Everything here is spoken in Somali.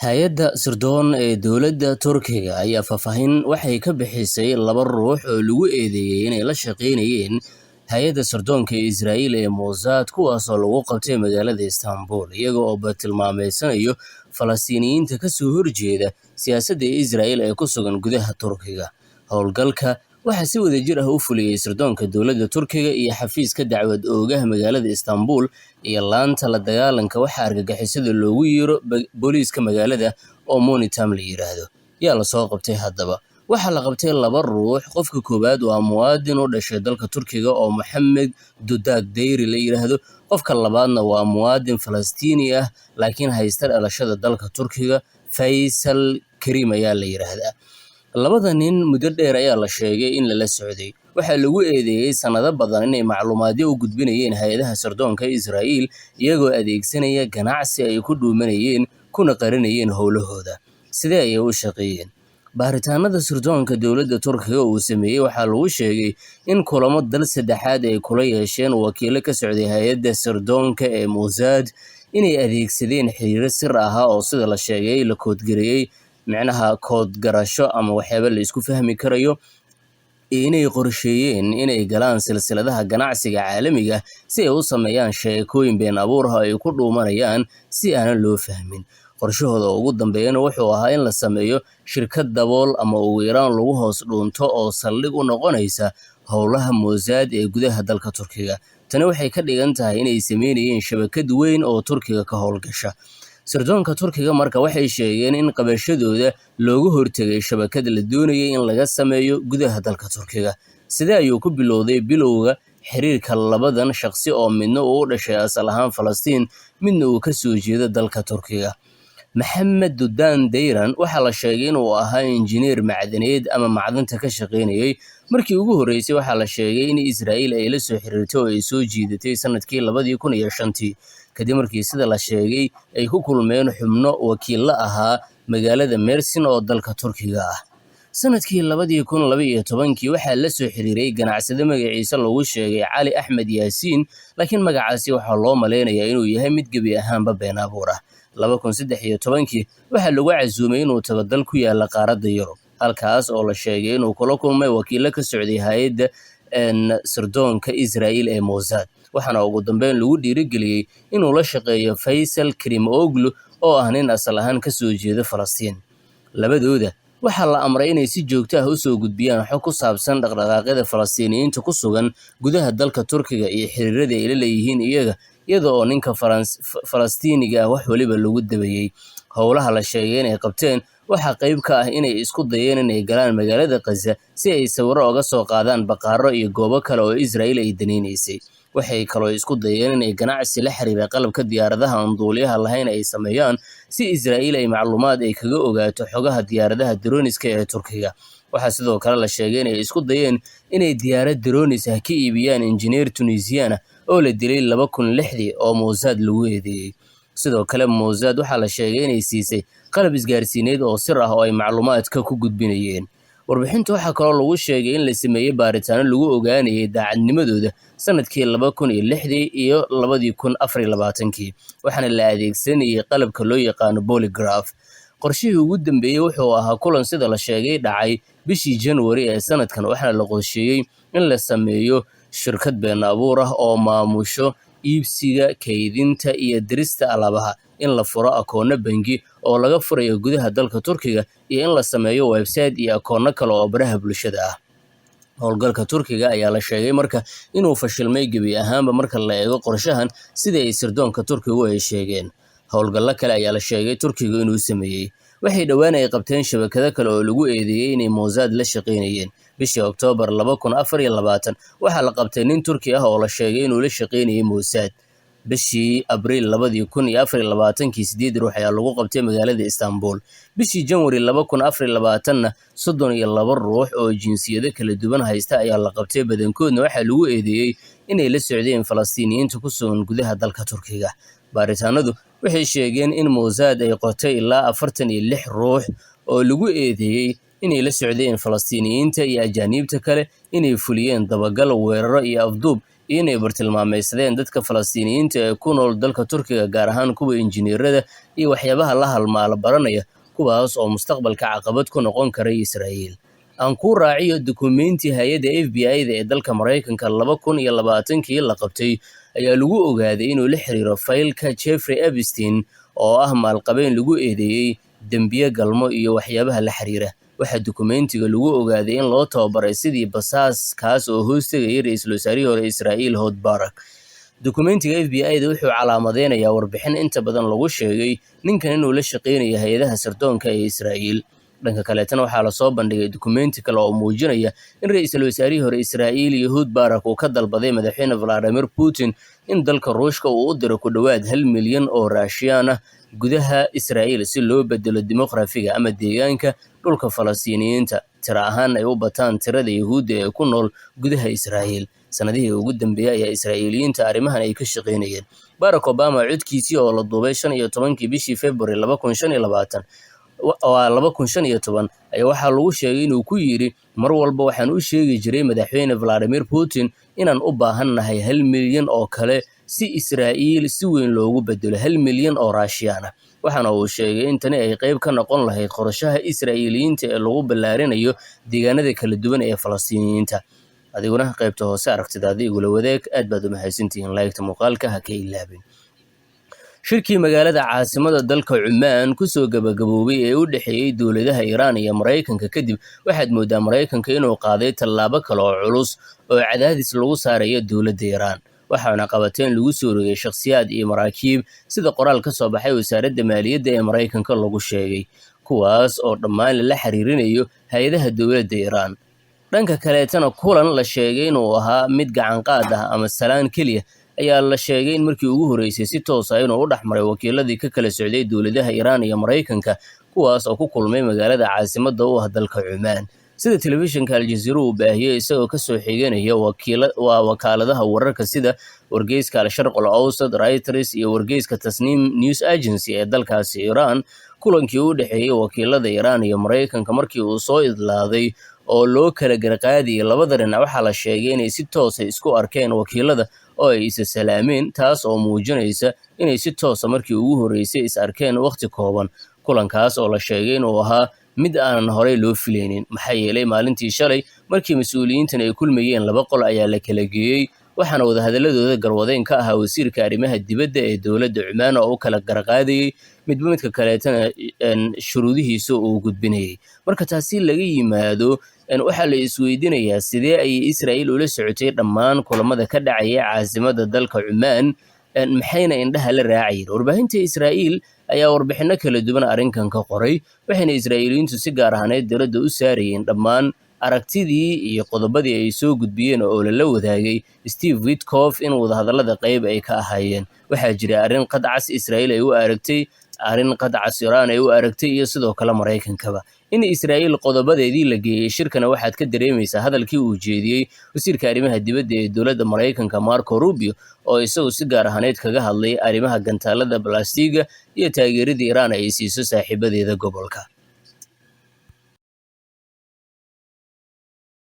Hay'adda sirdoon ee dowladda Turkiga ayaa faahfaahin waxay ka bixisay laba ruux oo lagu eedeeyay inay la shaqeynayeen hay'adda sirdoonka Israa'iil ee Mossad, kuwaasoo lagu qabtay magaalada Istanbul, iyaga oo bartilmaameedsanayo Falastiiniyiinta ka soo horjeeda siyaasadda Israa'iil ee ku sugan gudaha Turkiga. Howlgalka waxaa si wadajir ah u fuliyey sirdoonka dowladda Turkiga iyo xafiiska dacwad oogaha magaalada Istanbul iyo laanta la dagaalanka waxa argagixisada loogu yeero booliiska magaalada oo Monitam la yiraahdo. Yaa la soo qabtay haddaba? Waxaa la qabtay laba ruux. Qofka koowaad waa muwaadin u dhashay dalka Turkiga oo Moxamed Dudak Dayri la yiraahdo. Qofka labaadna waa muwaadin Falastiini ah laakiin haysta dhalashada dalka Turkiga, Faysal Karim ayaa la yiraahdaa. Labada nin muddo dheer ayaa la sheegay in lala socday. Waxaa lagu eedeeyey sanado badan inay macluumaadyo u gudbinayeen hay-adaha sirdoonka Israa'iil, iyagoo adeegsanaya ganacsi ay ku dhuumanayeen kuna qarinayeen howlahooda. Sidee ayay u shaqeeyeen? Baaritaanada sirdoonka dowladda Turkiga uu sameeyey waxaa lagu sheegay in kulamo dal saddexaad ay kula yeesheen wakiilo ka socday hay-adda sirdoonka ee Mossad inay adeegsadeen xiriiro sir ahaa oo sida la sheegay la koodgareeyey, micnaha kood garasho ama waxyaaba la isku fahmi karayo, inay qorsheeyeen inay galaan silsiladaha ganacsiga caalamiga si ay u sameeyaan sheekooyin been abuur ah oo ay ku dhuumanayaan si aanan loo fahmin. Qorshahooda ugu dambeeyana wuxuu ahaa in la sameeyo shirkad dabool ama ugu yaraan lagu hoos dhuunto oo saldhig u noqonaysa howlaha Mossad ee gudaha dalka Turkiga. Tani waxay ka dhigan tahay inay sameynayeen shabakad weyn oo Turkiga ka howlgasha. Sirdoonka Turkiga marka waxay sheegeen in qabashadooda looga hortegay shabakad la doonayay in laga sameeyo gudaha dalka Turkiga. Sidee ayuu ku bilowday bilowga xiriirka labadan shaqsi oo midna uu u dhashay asal ahaan Falastiin, midna uu ka soo jeedo dalka Turkiga? Maxamed Dudan Dayran waxaa la sheegay inuu ahaa injineer macdaneed ama macdanta ka shaqeynayay. Markii ugu horreysay waxaa la sheegay in Israa'iil ay la soo xiriirtay oo ay soo jiidatay sanadkii 2005-tii, kadib markii sida la sheegay ay ku kulmeen xubno wakiilla ahaa magaalada Mersin oo dalka Turkiga ah. Sanadkii 2012-kii waxaa la soo xiriiray ganacsade magaciisa lagu sheegay Cali Axmed Yaasiin, laakiin magacaasi waxaa loo maleynayaa inuu yahay mid gebi ahaanba been abuur ah. 2013-kii waxaa lagu casuumay inuu tago dal ku yaala qaaradda Yurub, halkaas oo la sheegay inuu kula kulmay wakiilo ka socday hay'adda sirdoonka Israa'iil ee Mossad, waxaana ugu dambeyn lagu dhiirigeliyey inuu la shaqeeyo Faysal Karim Oglu oo ah nin asal ahaan ka soo jeeda Falastiin. Labadooda waxaa la amray inay si joogto ah usoo gudbiyaan xog ku saabsan dhaqdhaqaaqyada Falastiiniyiinta ku sugan gudaha dalka Turkiga iyo xiriirada ay la leeyihiin iyaga, iyada oo ninka Falastiiniga ah wax waliba lagu dabayey. Howlaha la sheegay inay qabteen waxaa qayb ka ah inay isku dayeen inay galaan magaalada Khaza si ay sawirro uga soo qaadaan baqaaro iyo goobo kale oo Israa'iil ay danaynaysay. Waxay kaloo isku dayeen inay ganacsi la xiriira qalabka diyaaradaha aan duuliyaha lahayn ay sameeyaan si Israa'iil ay macluumaad ay kaga ogaato xogaha diyaaradaha droniska ee Turkiga. Waxaa sidoo kale la sheegay inay isku dayeen inay diyaarad dronis ah ka iibiyaan injineer Tunisian ah oo la dilay 2006-dii oo Mossad lagu eedeeyey. Sidoo kale Mossad waxaa la sheegay inay siisay qalab isgaarsiineed oo sir ah oo ay macluumaadka ku gudbinayeen. Warbixinta waxaa kaloo lagu sheegay in la sameeyey baaritaano lagu ogaanayay daacadnimadooda sanadkii 2006-dii iyo 2024-kii, waxaana la adeegsanayay qalabka loo yaqaano polygraph. Qorshihii ugu dambeeyey wuxuu ahaa kulan sida la sheegay dhacay bishii January ee sanadkan, waxaana la qorsheeyey in la sameeyo shirkad been abuur ah oo maamusho iibsiga, kaydinta iyo dirista alaabaha, in la furo akoonno bangi oo laga furayo gudaha dalka Turkiga, iyo in la sameeyo website iyo akoonno kale oo baraha bulshada ah. Howlgalka Turkiga ayaa la sheegay marka inuu fashilmay gebi ahaanba marka la eego qorshahan, sida ay sirdoonka Turkigu ay sheegeen. Howlgallo kale ayaa la sheegay Turkiga inuu sameeyey. Waxay dhowaan ay qabteen shabakado kale oo lagu eedeeyey inay Mossad la shaqeynayeen. Bishii Oktoobar 2024 waxaa la qabtay nin Turki ah oo la sheegay inuu la shaqeynayay Mossad. Bishii Abriil 2024-kii sideed ruux ayaa lagu qabtay magaalada Istanbul. Bishii Janwari 2024-na 32 ruux oo jinsiyado kala duwan haysta ayaa la qabtay, badankoodna waxaa lagu eedeeyey inay la socdeen Falastiiniyiinta ku sugan gudaha dalka Turkiga. Baaritaanadu waxay sheegeen in Mossad ay qortay ilaa 46 ruux oo lagu eedeeyey inay la socdeen Falastiiniyiinta iyo ajaaniibta kale, inay fuliyeen dabagal, weeraro iyo afduub, iyo inay bartilmaameysadeen dadka Falastiiniyiinta ee ku nool dalka Turkiga, gaar ahaan kuwa injineerada iyo waxyaabaha la halmaala baranaya, kuwaas oo mustaqbalka caqabad ku noqon kara Israa'iil. Aan kuu raaciyo dukumeenti hay-adda FBI-da ee dalka Maraykanka 2020-kii la qabtay ayaa lagu ogaaday inuu la xiriiro faylka Jeffrey Epstein, oo ah maalqabeen lagu eedeeyey dembiye galmo iyo waxyaabaha la xiriira. Waxaa dukumeentiga lagu ogaaday in loo tababaray sidii basaas, kaas oo hoostegayay ra-iisul wasaarihii hore Israa'iil Ehud Barak. Dukumeentiga FBI-da wuxuu calaamadeynayaa warbixin inta badan lagu sheegay ninkan inuu la shaqeynayo hay-adaha sirdoonka ee Israa'iil. Dhanka kaleetana, waxaa lasoo bandhigay dukumeenti kale oo muujinaya in ra-iisul wasaarihii hore Israa'iil Ehud Barak uu ka dalbaday madaxweyne Vladimir Putin in dalka Ruushka uu u diro ku dhowaad 1 milyan oo Raashiyaan ah gudaha Israa'iil, si loo bedelo demografiga ama deegaanka dhulka Falastiiniyiinta, tiro ahaan ay u bataan tirada Yahuudda ee ku nool gudaha Israa'iil. Sanadihii ugu dambeeyey ayaa Israa'iiliyiinta arrimahan ay ka shaqeynayeen. Barack Obama codkiisii oo la duubay 15-kii bishii February 2025, waa 2015, ayaa waxaa lagu sheegay inuu ku yidhi: "Mar walba waxaan u sheegi jiray madaxweyne Vladimir Putin inaan u baahannahay 1 milyan oo kale si Israa'iil si weyn loogu bedelo, 1 milyan oo Raashiyaan ah." Waxaana uu sheegay in tani ay qayb ka noqon lahayd qorshaha Israa'iiliyiinta ee lagu ballaarinayo deegaanada kala duwan ee Falastiiniyiinta. Adiguna qaybta hoose aragtidaada igula wadaag. Aad baad u mahadsantihiin. Like-ta muuqaalka ha ka ilaabin. Shirkii magaalada caasimada dalka Cumaan kusoo gabagaboobay ee u dhexeeyey dowladaha Iiraan iyo Maraykanka kadib, waxaad moodaa Maraykanka inuu qaaday tallaabo kale oo culus oo cadaadis lagu saarayo dowladda Iiraan. Waxaana qabateen lagu soo rogay shakhsiyaad iyo maraakiib, sida qoraal ka soo baxay wasaaradda maaliyadda ee Maraykanka lagu sheegay, kuwaas oo dhammaan lala xiriirinayo hay-adaha dowladda Iiraan. Dhanka kaleetana, kulan la sheegay inuu ahaa mid gacanqaad ah ama salaan keliya ayaa la sheegay in markii ugu horreysay si toos ah inuu u dhex maray wakiiladii ka kala socday dowladaha Iiraan iyo Maraykanka, kuwaas oo ku kulmay magaalada caasimadda u ah dalka Cumaan. Sida telefishinka Aljaziira uu baahiyey, isagoo kasoo xiganaya waa wakaaladaha wararka sida wargeyska Al-Sharq al Awsat, Reuters iyo wargeyska Tasniim News Agency ee dalkaasi Iiraan, kulankii u dhexeeyey wakiilada Iiraan iyo Maraykanka markii uu soo idlaaday oo loo kala garqaadiyay labada dhinac, waxaa la sheegay inay si toosa isku arkeen wakiilada oo ay isa salaameen, taas oo muujinaysa inay si toosa markii ugu horreysay is arkeen wakhti kooban. Kulankaas oo la sheegay inuu ahaa mid aanan horey loo filaynin, maxaa yeelay maalintii shalay markii mas-uuliyiintan ay kulmayeen laba qol ayaa la kala geeyey, waxaana wadahadaladooda garwadeyn ka ahaa wasiirka arrimaha dibadda ee dowladda Cumaan oo u kala garqaadayey, midba midka kaleetana shuruudihiisa uu gudbinayay. Marka taasi laga yimaado, waxaa la isweydiinayaa sidee ayay Israa'iil ula socotay dhammaan kulamada ka dhacaya caasimadda dalka Cumaan, maxayna indhaha la raacayeen? Warbaahinta Israa'iil ayaa warbixinno kala duwan arrinkan ka qoray, waxayna Israa'iiliyiintu si gaar ahaaneed diradda u saarayeen dhammaan aragtidii iyo qodobadii ay soo gudbiyeen oo lala wadaagay Steve Witkoff in wadahadallada qayb ay ka ahaayeen. Waxaa jira arrin qadcas Israa'iil ay u aragtay, arrin qadcas Iiraan ay u aragtay, iyo sidoo kale Maraykankaba. In Israa'iil qodobadeedii la geeyey shirkana waxaad ka dareemaysaa hadalkii uu jeediyey wasiirka arrimaha dibadda ee dowladda Maraykanka Marco Rubio, oo isagu si gaar ahaaneed kaga hadlay arrimaha gantaalada balastiga iyo taageeradii Iiraan ay siiso saaxiibadeeda gobolka.